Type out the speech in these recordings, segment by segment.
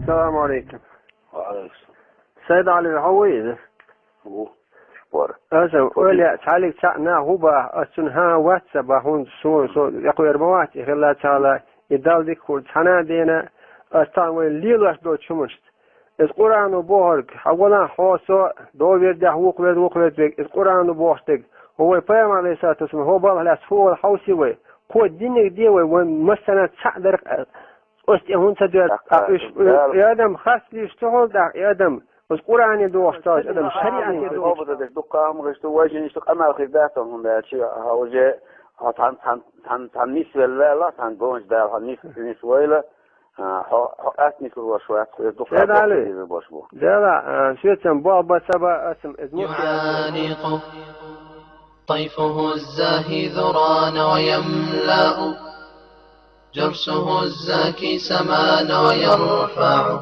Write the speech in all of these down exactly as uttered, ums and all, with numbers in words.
Салам алейкум. Ва алейкум. Сайд Али, хьо ву иза? Ву. Вара. Аса, Оля, цхьаллиг цхьаъ нах хӀу баха, ас цунна хӀан вац ца баха, хӀунда со, со, якхвер ма вац, и хилла цхьалла, и Далла дика хӀур цхьана а дена, ас цхьана вайн лелош долчу хӀуманашца. Иза Къуръано бохург, хьан валан хьо со, довер дехьа вукхвер, вукхвер дерг, иза Къуръано бохуш дерг. ХӀо вай пайхамар, алейхиссалату вассалам, хӀо балхалац хӀу вала хьовсий вай, кхо динниг де вай, вайн массана а цхьаъ дара, Оцу тӀе хӀунда ца доьрзу? Ткъа уьш, и адам хастийша ца хуьлу тӀаккха, и адам, оцу Къуръане догӀуш ца, адам шариӀате догӀуш. Дуккха а хӀума гӀишту, вайшинна иштта къамел хир дац хӀунда аьлча, хьо уже, хьо цхьан, цхьан, цхьан, цхьан нисвелла ваьлла, цхьан гонаш даьлла, хьо нис, нисвайла, а, хьо, хьо къаьстина хир ваш вац, хьо дуккха а Дела, боху, хьо иза баш бу. Дела, а, соьцам болх бан ца бан, аса, иза муьлхха. يعانق طيفه الزاهي ذران ويملأ جرسه الزاكي سمان ويرفع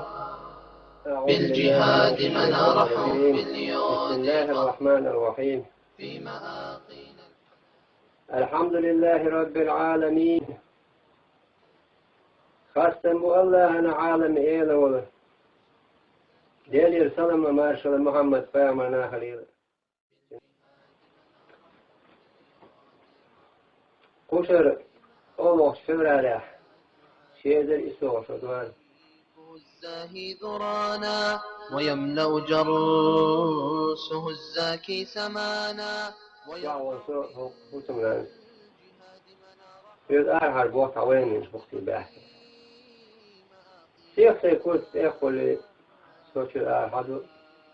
بالجهاد منارهم باليود بسم الله الرحمن الرحيم. في مآقينا الحمد لله رب العالمين. Хастам бу Аллахьана, Ӏалам Эла волу. Делера салам-маршалла Мухьаммад пайхамарна хилийла. Кхушара олуш февралехь, ши эзар исс шо дора. الزاهي ذرانا ويملأ جرسه الزاكي سمانا. Чохь волу со хӀокху хӀусамнана. Соьга арахьара боху цхьа вайнаш бухтий баьхкина. Сех сайн курс тӀехули со чуьра арахьа ду,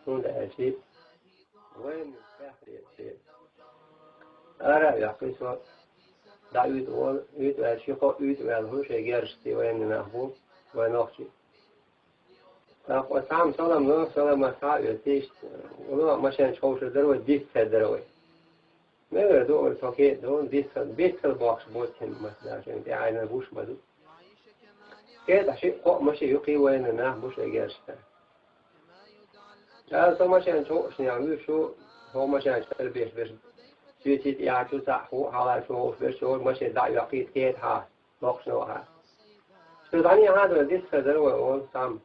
хӀунда аьлча вайна баьхкина. Ара а ваьккхи со, дӀа уьйтӀа волу, уьйтӀа ваьлла ши-кхо уьйтӀа ваьлла хӀун шайн герзашций вайна нах бу, вайн нохчий. ТӀаккха оцу цхьамма салам ло, саламат схьа а оьцу, иштта, вало а машен чу ховшур дара вай, дитт хир дара вай. Мегар ду, вай со кхета ду, дитт хир, дитт хир бохуш боцу хӀума, масала, шайна тӀаьхьенна гуш ма ду. КхетӀа шиъ-кхоъ машен юккъе вайна нах бу шайн герзашца. Ала со машен чу хууш нехь вуьйш ву, хӀо машен чу арабеш берш, суьйций тӀехь чу цхьаъ хӀу а хьалха чу ховш берш, хӀора машен дӀа а йоккхийта кхета хьа. Боккхачу новкъахь. Шу дӀанехьа а дара, дитт хир дара вай олу цхьамма.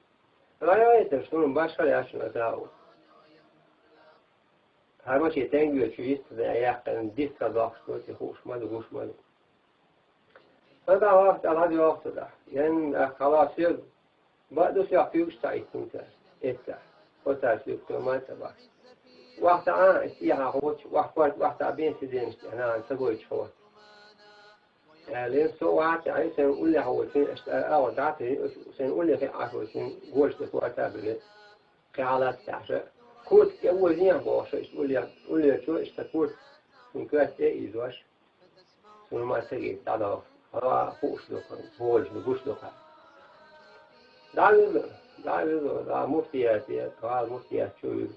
ДӀайойташ, суна башхара аьлла шуна аса а ву. ХӀара машен тенге чу йист а яьккхина, дитт хир доккхуш ду, ци хууш ма ду, гуш ма ду. Сан дӀа вахта аьлла, хьан йоху ца дахь? Ян, ах, хьала соьга, бакъ ду соьга куьйгаш ца Ӏиттина цара, эццахь. Оцара соьга тома а ца бахь. Вахта а, эццахь хьан хӀотташ, вахт корта вахта а бен сиденаш тӀе, нана ца гойтуш хӀотташ. Аьлла, со вац, ай, сайн уллехь волчун, аша тӀара агӀо дӀа а тайна, аша сайн уллехь Ӏаш волчун, гоча тӀе корта а биллина, кхин хьалаца тӀехь ша. Куртка тӀе озийна бохуш, иштта улле-, уллерчо, иштта куртка, шун коьрта тӀе а ийзош. Суна ма ца гийта, дӀадоху. Хьала хууш ду-кх, хӀолаш ду, гуш ду-кх. ДӀавигла, дӀавигла, дӀа муфтияте, гӀала муфтият чу вигла.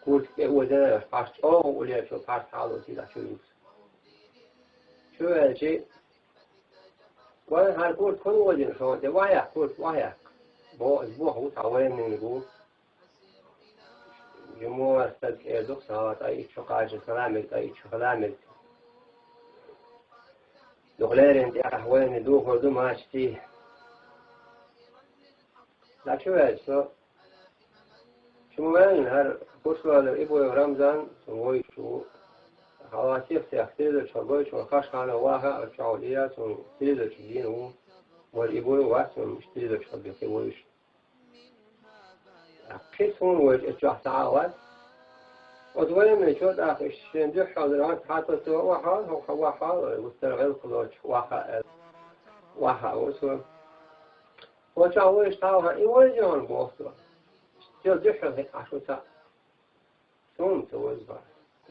Куртка тӀе озийна, пхьарс чӀогӀа уллерчо, пхьарс хьалоций дӀа чу вигла. Чу ваьлчи, вайн хӀара куртка хӀунда озийна шуна тӀе? Вахьяккха, куртка вахьяккха. Бо-, боху цхьа вайнаниг ву. Жимора стаг эр ду-кх, сагӀа тӀе итт шо кхача хила мега, тӀе итт шо хила мега. Дукха леррина тӀехь вайна духур ду мачтий. ДӀа чу ваьлча со, чу ма ваьллина хӀара Курсвалов Ибоев Рамзан, цунна вуьйцуш ву. Хьалха сих-сех телевизор чохь гойтуш ву, Хашханов Ваха а чохь ву, Ильяс, цунна телевизор чу дийна ву. Вара Ибоев вац, цунна телевизор чохь бехке вуьйцуш. Кхин суна вайчу и чохь схьа а вац. Оцу вайначо тӀаккха иштта шен дуьххьал дара, хьан тхьа тосо вахьал, хьо хьан вахьал, вуьттара гӀиллакх лоцуш ваха аьлла. Ваха ву со. Оцу чохь вуьйш тхьа вахьа, и вайзи хьуна боху со. Цо дуьххьал хиъна Ӏаш ву цхьаъ. Суна ца ваза бац.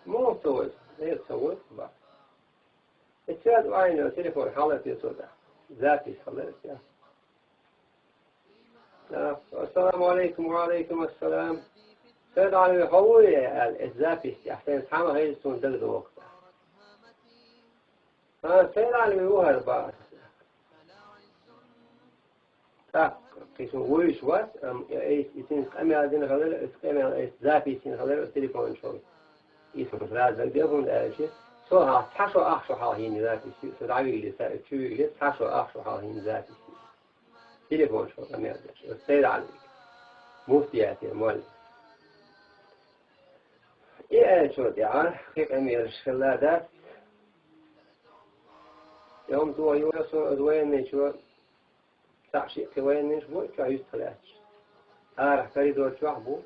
Муха ца ваза? Э, ца ваза бац. И цаьрца вайна телефон хьалатесо тӀаккха. Запись хьалаьцна. Ассаламу алейкум, ва алейкум ассалам. Сайд Ӏалви, хьо вуй, аьлла, эс запись тӀехь сайна цхьа ма хеза, суна дагадогӀу-кх. Ха, Сайд Ӏалви ву хӀара бах. ТӀаккха кхин суна вуьйш вац, амма и айса, и цуьнца къамел дина хилар, оцу къамел айса запись йина хилар оцу телефон чохь. И суна сразу дагадеа, хӀунда аьлча, со хьалха цхьа шо ах шо хьалха йина запись ю, со дӀавигали, ца, чу вигали, цхьа шо ах шо хьалха йина запись ю. Телефон чу къамел деш. Оцу Сайд-Ӏалига. Муфтиятера молла. И аьллачул тӀаьхьа кхин къамелаш хилла дац. Йом тоха йора со оцу военныйчо, цхьаъ-шиъ кхин военныйш бу, чохь юьстах лаьтташ. Арахь коридор чохь бу,